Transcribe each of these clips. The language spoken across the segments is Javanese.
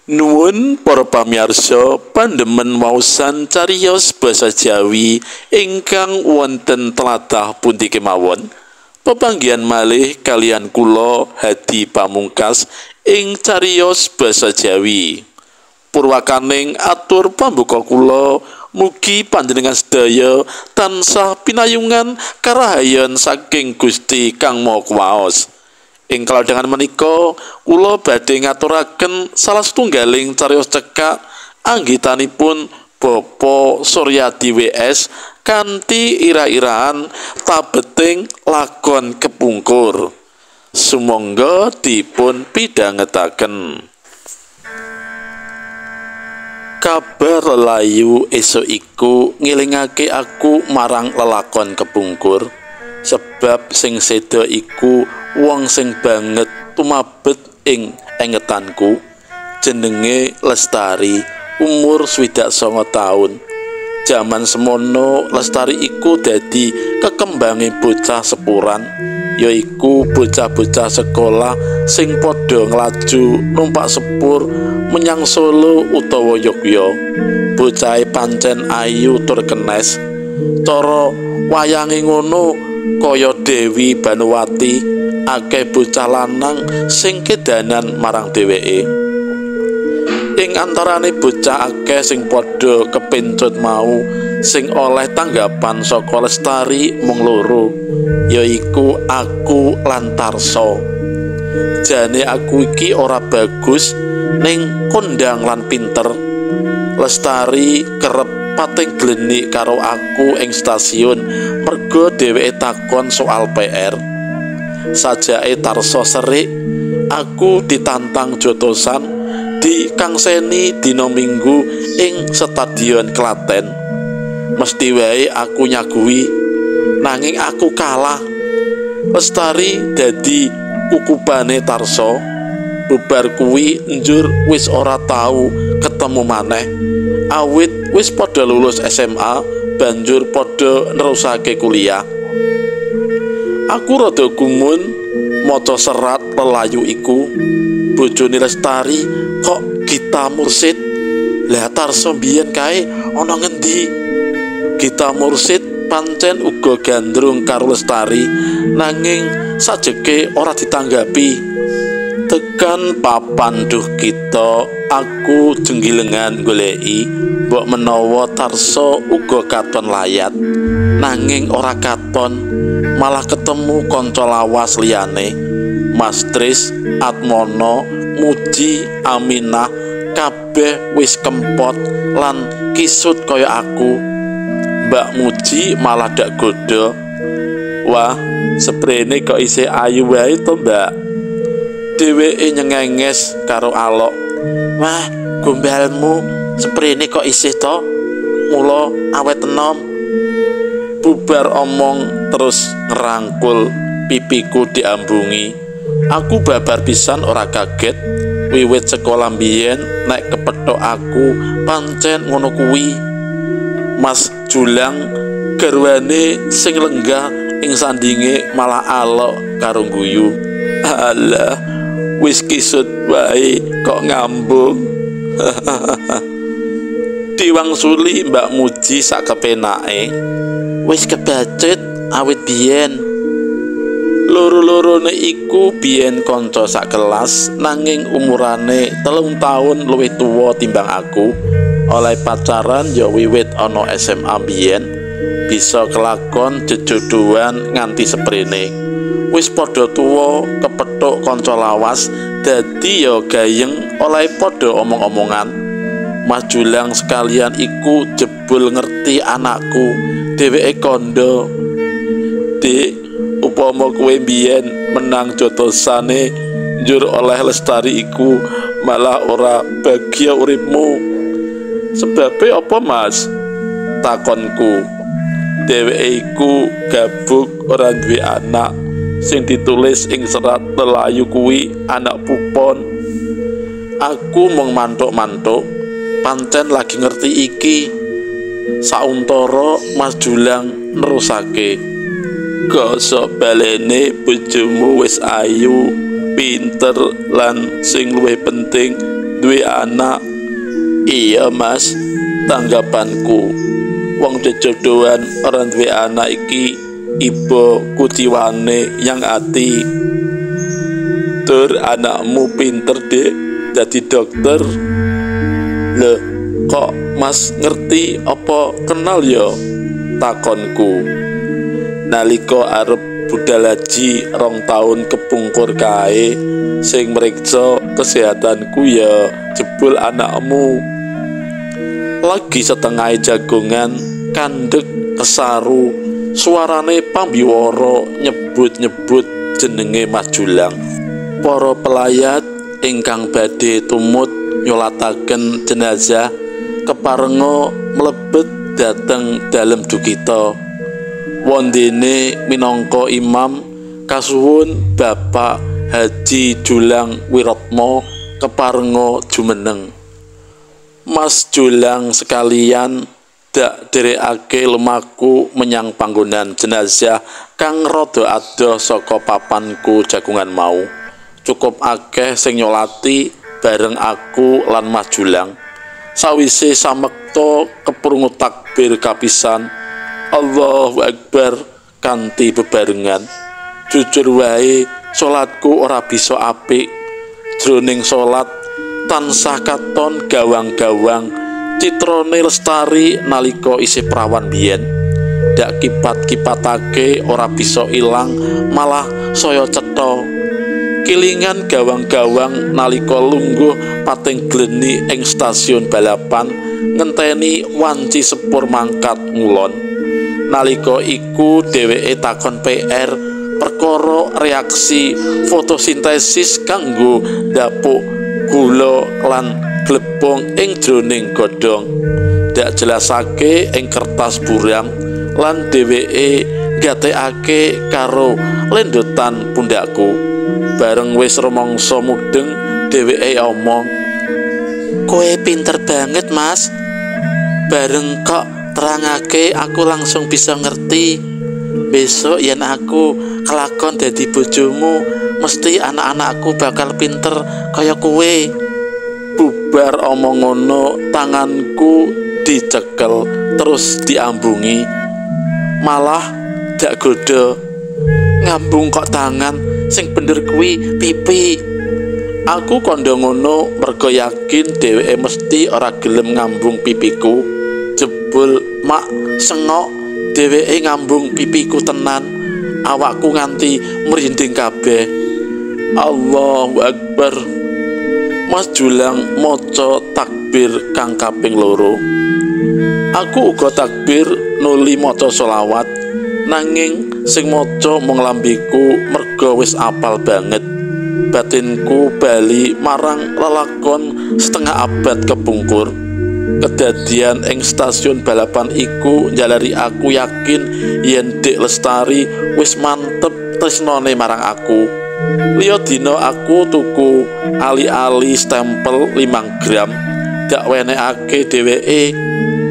Nuwun para pamirsa pandemen waosan cariyos basa Jawi ingkang wonten tlatah pundi kemawon. Pepanggihan malih kaliyan kula Hadi Pamungkas ing cariyos basa Jawi. Purwakaning atur pambuka kula, mugi panjenengan sedaya tansah pinayungan karahayon saking Gusti Kang Maha Kuwaos. Ing kalodhangan menika kula badhe ngaturaken salah setunggaling cariyos cekak anggitanipun Bapak Suryadi WS kanthi ira-iraan tabeting lakon kepungkur. Sumangga dipun pidhangetaken. Kabar lelayu esuk iku ngelingake aku marang lelakon kepungkur, sebab sing seda iku wong sing banget tumabet ing engetanku. Jenenge Lestari, umur 69 taun. Jaman semono Lestari iku dadi kekembange bocah sepuran, yaiku bocah-bocah sekolah sing padha nglaju numpak sepur menyang Solo utawa Yogya. Bocahe pancen ayu tur kenes. Cara wayange ngono kaya Dewi Banuwati, akeh bocah lanang sing kedanan marang dheweke. Ing antarane bocah akeh sing padha kepencut mau, sing oleh tanggapan saka Lestari mung loro, yaiku aku lan Tarso. Jane aku iki ora bagus ning kondang lan pinter. Lestari kerep pating glenik karo aku ing stasiun mergo dheweke takon soal PR. Sajake Tarso serik, aku ditantang jotosan di Kangseni dina Minggu ing Stadion Klaten. Mesti wae aku nyaguhi, nanging aku kalah. Lestari dadi kukubane Tarso. Bubar kuwi njur wis ora tau ketemu maneh. Awit wis padha lulus SMA, banjur padha nerusake kuliah. Aku rada gumun maca serat lelayu iku. Bojone Lestari kok Gita Mursid. Lah Tarso mbiyen kae ana ngendi? Gita Mursid pancen uga gandrung karo Lestari, nanging sajeke ora ditanggapi. Tekan papan duh kita, aku jenggilengan goleki mbok menawa Tarso uga katon layat, nanging ora katon, malah ketemu kanca lawas liyane, Mas Tris, Atmono, Muji, Aminah, kabeh wis kempot lan kisut kaya aku. Mbak Muji malah dak godho. Wah, seprene kok isih ayu wae to, Mbak? Dheweke nyengenges karo alok. Wah, gombalmu seprene kok isih to? Mula awet enom. Bubar omong terus ngerangkul pipiku diambungi. Aku babar pisan ora kaget. Wiwit sekolah mbiyen nek kepethuk aku pancen ngono kuwi. Mas Julang garwane sing lenggah ing sandinge malah alok karo guyu. Alah, wis kisut wae kok ngambung. Diwangsuli Mbak Muji sak kepenake. Wis kebacet awit biyen. Loro-lorone iku biyen kanca sak kelas, nanging umurane 3 tahun luwih tuwa timbang aku. Oleh pacaran ya wiwit ana SMA biyen, bisa kelakon jejodohan nganti seprene. Wis padha tuwa kepethuk kanca lawas, dadi ya gayeng oleh padha omong-omongan. Mas Julang sekalian iku jebul ngerti anakku, dheweke kandha. Dik, upama kowe mbiyen menang jotosane njur oleh Lestari iku malah ora bahagia uripmu. Sebabe apa, Mas? Takonku. Dheweke iku gabuk ora duwe anak. Sing ditulis ing serat lelayu kuwi anak pupon. Aku mung mantuk-mantuk, pancen lagi ngerti iki. Sauntara Mas Julang nerusake. Gosok balene bojomu wis ayu, pinter lan sing luwih penting duwe anak. Iya Mas, tanggapanku. Wong jejodohan ora duwe anak iki iba kuciwane yang ati. Tur anakmu pinter Dek, dadi dokter. Lho, kok Mas ngerti apa kenal ya? Takonku. Nalika arep budal haji 2 tahun kepungkur kae, sing mriksa kesehatanku ya jebul anakmu. Lagi setengah jagongan kandhek kesaru, suarane pambiwara nyebut-nyebut jenenge Mas Julang. Para pelayat ingkang badhe tumut nyolataken jenazah keparenga mlebet dhateng dalem dukita. Wondene minangka imam kasuwun Bapak Haji Julang Wiratmo keparenga jumeneng. Mas Julang sekalian dak derekake lumaku menyang panggonan jenazah kang rada adoh saka papanku jagongan mau. Cukup akeh sing nyolati bareng aku lan Mas Julang. Sawise samekta keprungu takbir kapisan, Allahu Akbar kanthi bebarengan. Jujur wae salatku ora bisa apik. Jroning salat tansah katon gawang-gawang citrane Lestari nalika isih prawan biyen. Dak kipat-kipatake ora bisa ilang, malah saya cetha. Kilingan gawang-gawang nalika lungguh pating gleni ing stasiun balapan ngenteni wanci sepur mangkat ngulon. Nalika iku dheweke takon PR perkara reaksi fotosintesis kanggo ndapuk gula lan glepung ing jroning godhong. Dak jelasake ing kertas buram lan dheweke gatekake karo lendotan pundakku. Bareng wis rumangsa mudeng, dheweke omong, "Kowe pinter banget, Mas. Bareng kok terangake aku langsung bisa ngerti. Besok yen aku kelakon dadi bojomu, mesti anak-anakku bakal pinter kaya kowe." Bubar omong ngono, tanganku dicekel terus diambungi. Malah dak godho. Ngambung kok tangan, sing bener kuwi pipi. Aku kandha ngono mergo yakin dheweke mesti ora gelem ngambung pipiku. Jebul mak sengok dheweke ngambung pipiku tenan. Awakku nganti merinding kabeh. Allahu Akbar. Mas Julang maca takbir kang kaping 2. Aku uga takbir nuli maca selawat, nanging sing maca mung lambeku merga wis apal banget. Batinku bali marang lelakon setengah abad kepungkur. Kedadian ing stasiun balapan iku njalari aku yakin yen Dik Lestari wis mantep tresnane marang aku. Liya dina aku tuku ali-ali stempel 5 gram, dak wenehake dheweke,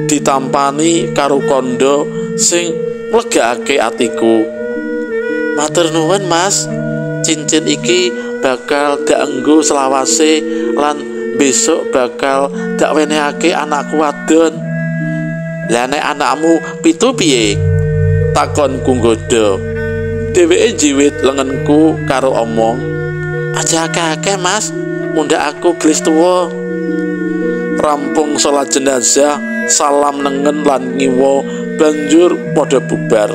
ditampani karo kandha sing nglegakake atiku. Matur nuwun Mas, cincin iki bakal dak enggo selawase lan besok bakal dak wenehake anakku wadon. Lah nek anakmu 7 piye? Takonku nggodha. Dheweke njiwit lengenku karo omong, "Aja akeh-akeh Mas, mundhak aku gelis tuwa." Rampung salat jenazah, salam nengen lan ngiwa banjur padha bubar.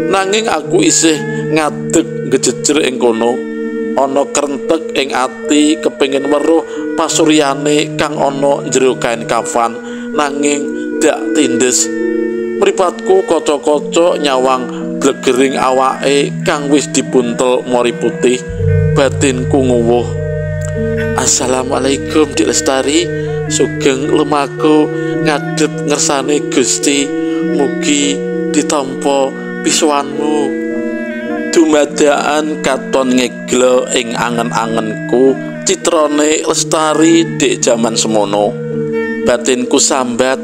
Nanging aku isih ngadeg ngejejer ing kono. Ana krentek ing ati kepengin weruh pasuryane kang ana jero kain kafan, nanging dak tindes. Mripatku kaca-kaca nyawang glegering awake kang wis dibuntel mori putih. Batinku nguwuh. Assalamualaikum Dik Lestari, sugeng lumaku ngadhep ngersane Gusti, mugi ditampa pisuwanmu. Dumadakan katon ngeglo ing angen-angenku citrane Lestari dek jaman semono. Batinku sambat,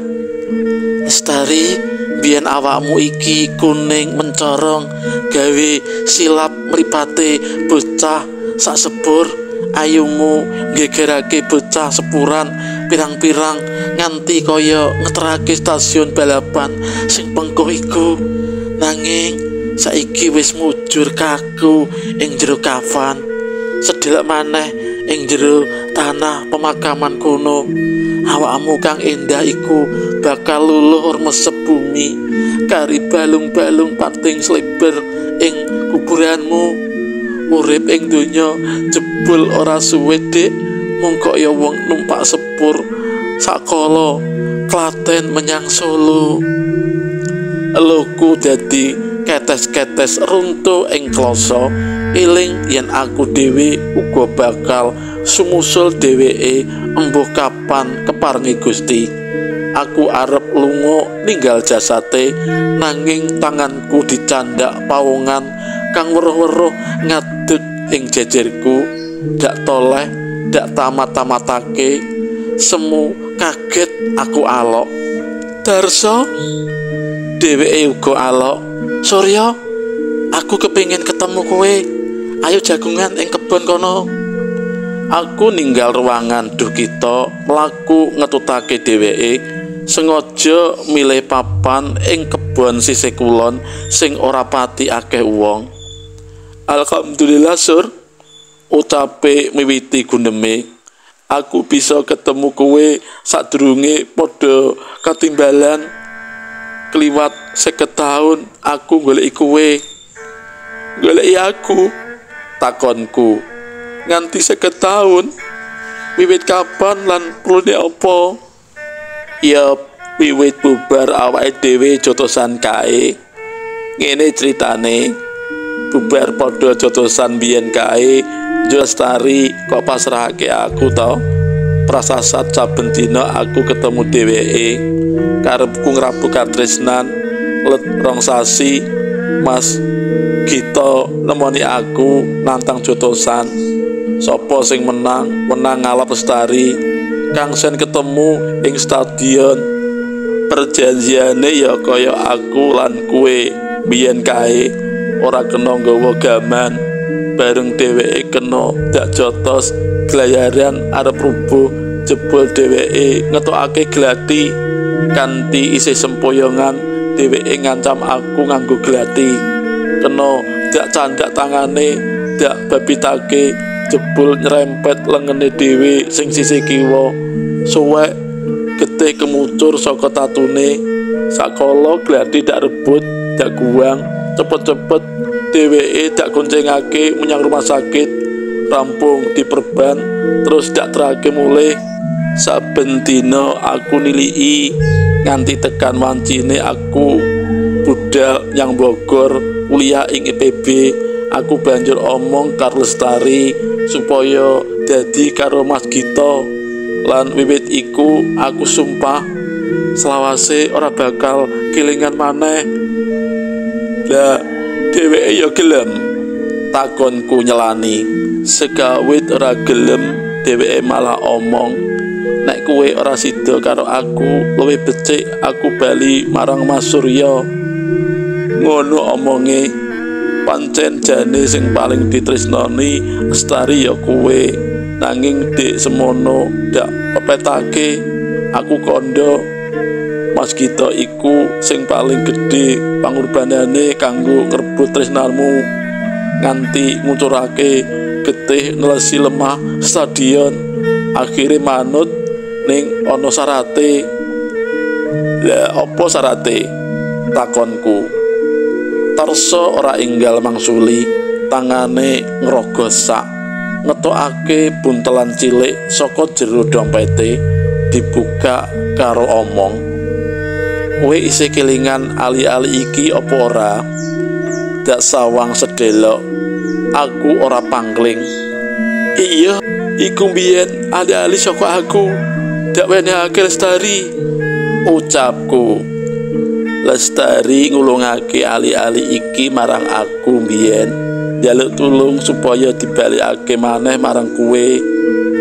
Lestari, biyen awakmu iki kuning mencorong gawe silap mripate bocah sak sepur. Ayumu nggegerake bocah sepuran pirang-pirang nganti kaya ngeterake stasiun balapan sing pengko iku. Nanging saiki wis mujur kaku ing jero kafan, sedelek maneh ing jero tanah pemakaman kono. Awakmu kang endah iku bakal luluh mesep bumi kari balung-balung pating sleber ing kuburanmu. Urip ing donya jebul ora suwe, Dik, mung kaya wong numpak sepur sakala Klaten menyang Solo. Eluhku dadi ketes-ketes runtuh ing kloso, eling yen aku dhewe uga bakal sumusul dheweke embuh kapan keparengi Gusti. Aku arep lunga ninggal jasate, nanging tanganku dicandak pawongan kang weruh-weruh ngadeg ing jejerku. Dak toleh, dak tamat-tamatake, semu kaget aku alok. Darso, dheweke uga alok. Surya, aku kepingin ketemu kowe. Ayo jagungan ing kebon kono. Aku ninggal ruangan duh kita mlaku ngetutake dheweke, sengaja milih papan ing kebon sisih kulon sing ora pati akeh wong. Alhamdulillah, Sur, ucape miwiti gundeme. Aku bisa ketemu kowe sadurunge padha katimbalan. Kliwat 50 taun aku goleki kowe. Goleki aku, takonku. Nganti 50 taun, wiwit kapan lan perlune apa? Ya wiwit bubar awake dhewe jotosan kae. Ngene critane, bubar padha jotosan biyen kae, Lestari kok pasrahake aku to. Prasasat saben dina aku ketemu dheweke. Karepku ngrabu katresnan let rong sasi Mas Gita nemoni aku nantang jotosan. Sopo sing menang? Menang ngalap Lestari. Kang Sen ketemu ing stadion. Perjanjiane ya kaya aku lan kowe biyen kae, ora kena nggawa gaman. Bareng dheweke kena dak jotos glayaran arep rubuh, jebul dheweke ngetokake glati. Kanthi isih sempoyongan dheweke ngancam aku nganggo glati. Kena dak candak tangane, dak babitake, jebul nyerempet lengene dhewe sing sisih kiwa. Suwek getih kemucur saka tatune. Sakala glati dak rebut, dak guang, cepet-cepet dheweke dak goncengake menyang rumah sakit. Rampung diperban terus dak terake mulih. Saben dina aku niliki nganti tekan wancine aku budal nyang Bogor kuliah ing IPB. Aku banjur omong karo Lestari supaya dadi karo Mas Gita. Lan wiwit iku aku sumpah selawase ora bakal kelingan maneh. Lah dheweke ya gelem, takonku nyelani. Sekawit ora gelem, dheweke malah omong, nek kowe ora sida karo aku, luwih becik aku bali marang Mas Surya. Ngono omonge. Pancen jane sing paling ditresnoni Lestari ya kowe. Nanging dik semono dak pepetake. Aku kandha Mas Gita iku sing paling gedhe pangorbanane kanggo ngrebut tresnamu, nganti ngucurake getih nelesi lemah stadion. Akhire manut ning ana syarate. Lah apa syarate? Takonku. Tarso ora enggal mangsuli, tangane ngrogo sak, ngetokake buntelan cilik saka jero dompete, dibuka karo omong, kowe isih kelingan ali-ali iki apa ora? Dak sawang sedelok, aku ora pangling. Iya, iku mbiyen ali-ali saka aku, dak wenehake Lestari, ucapku. Lestari ngulungake ali-ali iki marang aku mbiyen, njaluk tulung supaya dibalikake maneh marang kowe.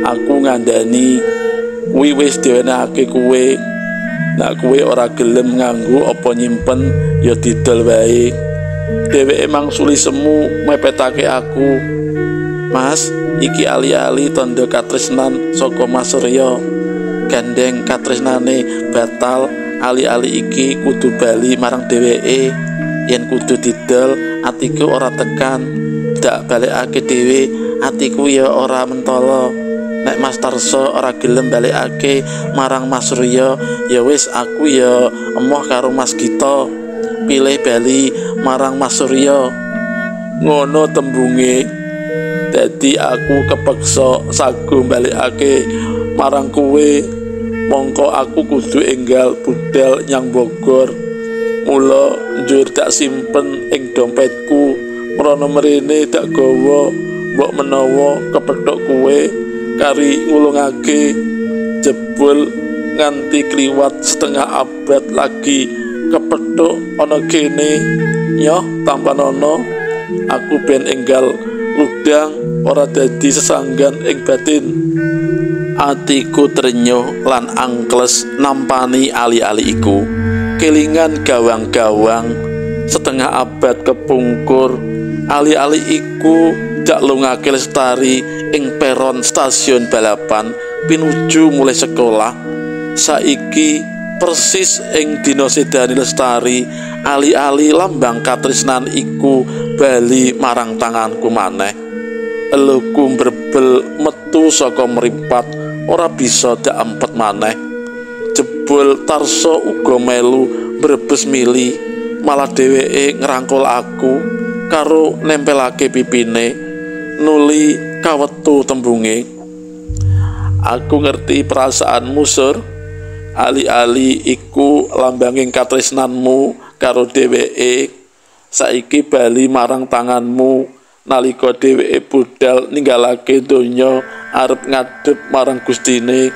Aku ngandani kuwi wis diwenehake kowe. Nek kowe ora gelem nganggo apa nyimpen ya didol wae. Dheweke mangsuli semu mepetake aku. Mas, iki ali-ali tandha katresnan saka Mas Surya. Gandeng katresnane batal, ali-ali iki kudu bali marang dheweke. Yen kudu didol, atiku ora tekan. Dak balekake dhewe, atiku ya ora mentala. Nek Mas Tarso ora gelem balekake marang Mas Surya, ya wis aku ya emoh karo Mas Gito. Pilih bali marang Mas Surya. Ngono tembunge. Dadi aku kepeksa sago balekake marang kowe. Mongko aku kudu enggal budal nyang Bogor. Mula njur dak simpen ing dompetku, mrono mrene dak gawa, mbok menawa kepethuk kowe kari ngulungake. Jebul nganti kliwat setengah abad lagi kepethuk ana kene. Nyoh tampanono, aku ben enggal ludang ora dadi sesanggan ing batin. Atiku trenyuh lan angkles nampani ali-ali iku. Kelingan gawang-gawang setengah abad kepungkur, ali-ali iku dak lungake Lestari ing peron stasiun balapan pinuju mulai sekolah. Saiki persis ing dina sedane Lestari, ali-ali lambang katresnan iku bali marang tanganku maneh. Eluku mbrebel metu saka mripat, ora bisa dak empet maneh. Jebul Tarso uga melu brebes mili, malah dheweke ngrangkul aku karo nempelake pipine, nuli kawetu tembunge. Aku ngerti perasaanmu, Sur. Ali-ali iku lambanging katresnanmu karo dheweke. Saiki bali marang tanganmu nalika dheweke budal ninggalake donya arep ngadhep marang Gustine.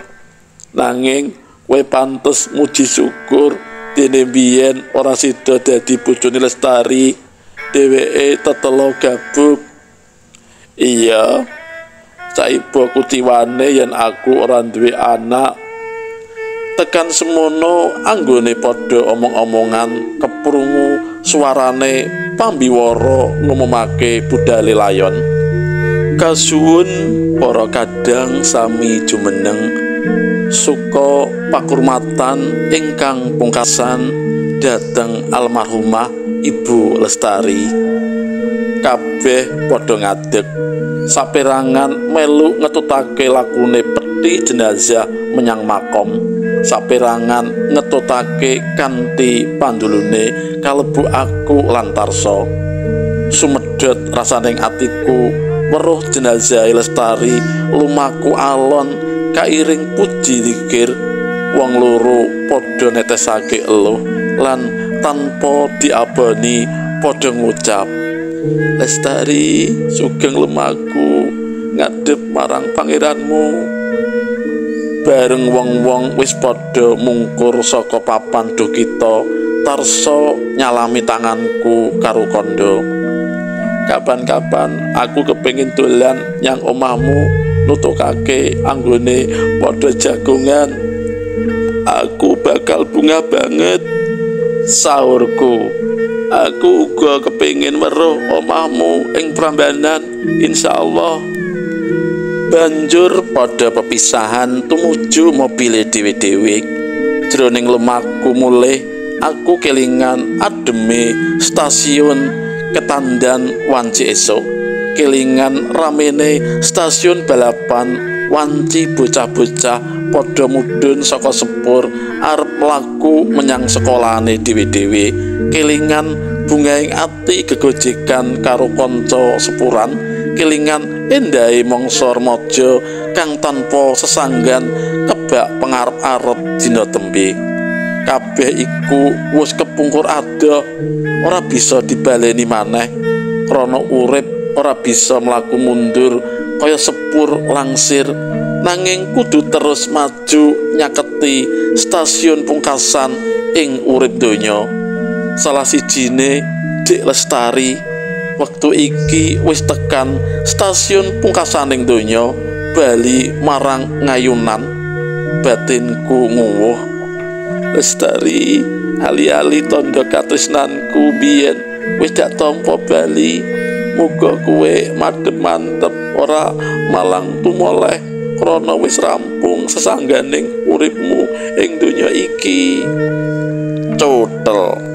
Nanging kowe pantes muji syukur dene biyen ora sida dadi bojone Lestari. Dheweke tetelo gabuk. Iya, saiba kuciwane yen aku ora duwe anak. Tekan semono anggone padha omong-omongan keprungu suarane pambiwara ngumumake budale layon. Kasuwun para kadang sami jumeneng suka pakurmatan ingkang pungkasan dhateng almarhumah Ibu Lestari. Kabeh padha ngadeg, saperangan melu ngetutake lakune peti jenazah menyang makom, saperangan ngetutake kanthi pandulune kalebu aku lan Tarso. Sumedhot rasaning atiku weruh jenazah Lestari lumaku alon kairing puji zikir. Wong loro padha netesake eluh lan tanpa diaboni padha ngucap, Lestari sugeng lemaku ngadhep marang pangeranmu. Bareng wong-wong wis padha mungkur saka papan duhkita, Tarso nyalami tanganku karo kandha, kapan-kapan aku kepengin dolan nyang omahmu nutukake anggone padha jagongan. Aku bakal bungah banget, saurku. Aku uga kepengin weruh omahmu ing Prambanan, insyaallah. Banjur padha pepisahan tumuju mobile dhewe-dhewe. Jroning lumaku mulih, aku kelingan ademe stasiun Ketandan wanci esuk, kelingan ramene stasiun balapan wanci bocah-bocah padha mudhun saka sepur arep mlaku menyang sekolahane dhewe-dhewe. Kelingan bungaing ati gegojekan karo kanca sepuran, kelingan endahe mangsa remaja kang tanpa sesanggan kebak pengarep-arep dina tembe. Kabeh iku wis kepungkur adoh, ora bisa dibaleni maneh krana urip ora bisa mlaku mundur kaya sepur langsir, nanging kudu terus maju nyaketi stasiun pungkasan ing urip donya. Salah sijine Dik Lestari wektu iki wis tekan stasiun pungkasaning donya, bali marang ngayunan. Batinku nguwuh, Lestari, ali-ali tandha katresnanku biyen wis dak tampa bali. Muga kowe madhep mantep ora malang tumoleh krana wis rampung sesangganing uripmu ing donya iki. Cotel.